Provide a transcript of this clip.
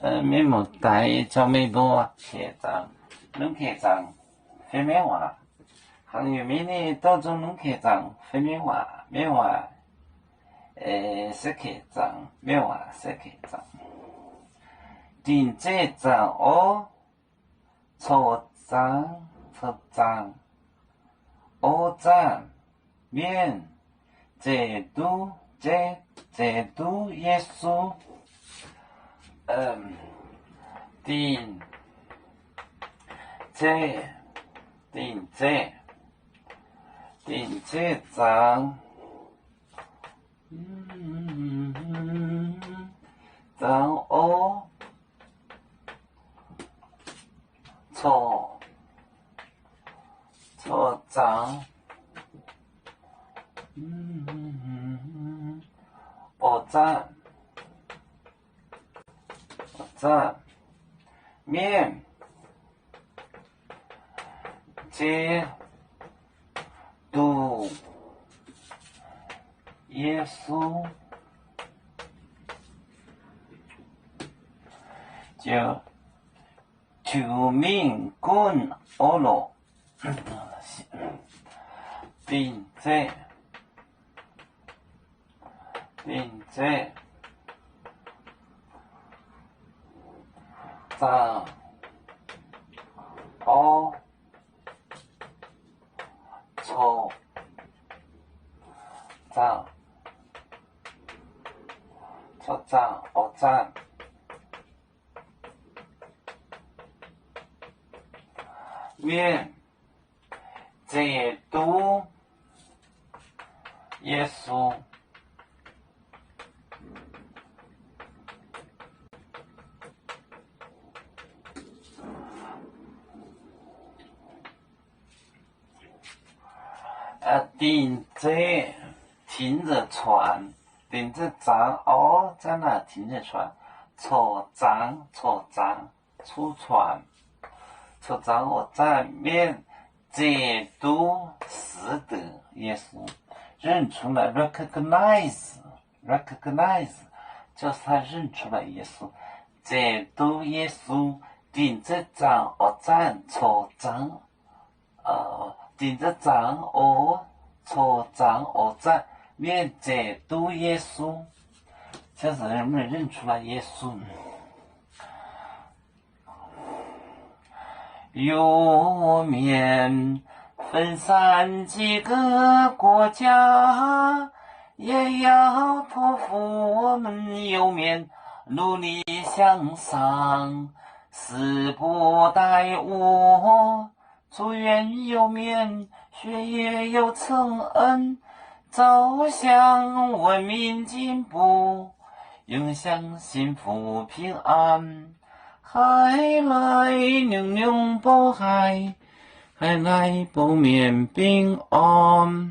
Mienh muoz-doic, zorqv meih mbuo qiex zaangc, lungv qiex zaangc fai mienh waac. Hnangv yie mingh ni, douh nzung lungv qiex zaangc fai mienh waac, mienh waac se qiex zaangc, mienh waac se qiex zaangc. Dinc zeiv zaangc orv, corc zaangc, corc zaangc orv zanc, mienh zeix duqv, zeix duqv Yesu. Dinc zeiv, dinc zeiv, dinc zeiv zaangc, zaangc orv, corc, corc zaangc orv zanc, zanc, mienh zeix duqv Yesu, ziouc mingh gunv orv lorqc. Dinc zeiv, dinc zeiv zaangc orv, corc zaangc, corc zaangc orv zanc, mienh zeix duqv Yesu. Dinc zeiv, 停着喘, dinc zeiv zaangc orv zanc naaic 停着喘, corc zaangc, corc zaangc, cuotv 喘, corc zaangc orv zanc, mienh zeix duqv, 识得 Yesu, 认出来, recognize, recognize, 就是他认出来 Yesu, zeix duqv Yesu. Dinc zeiv zaangc orv zanc corc zaangc, dinc zeiv zaangc orv, corc zaangc orv zanc, mienh zeix duqv Yesu, 就是他们认出来 Yesu. 有面分散几个国家，也要托付我们有面努力向上，死不耽误。祝愿有面学业有成恩，照向文明进步，永享幸福平安。 海内永永保海，海内保面平安。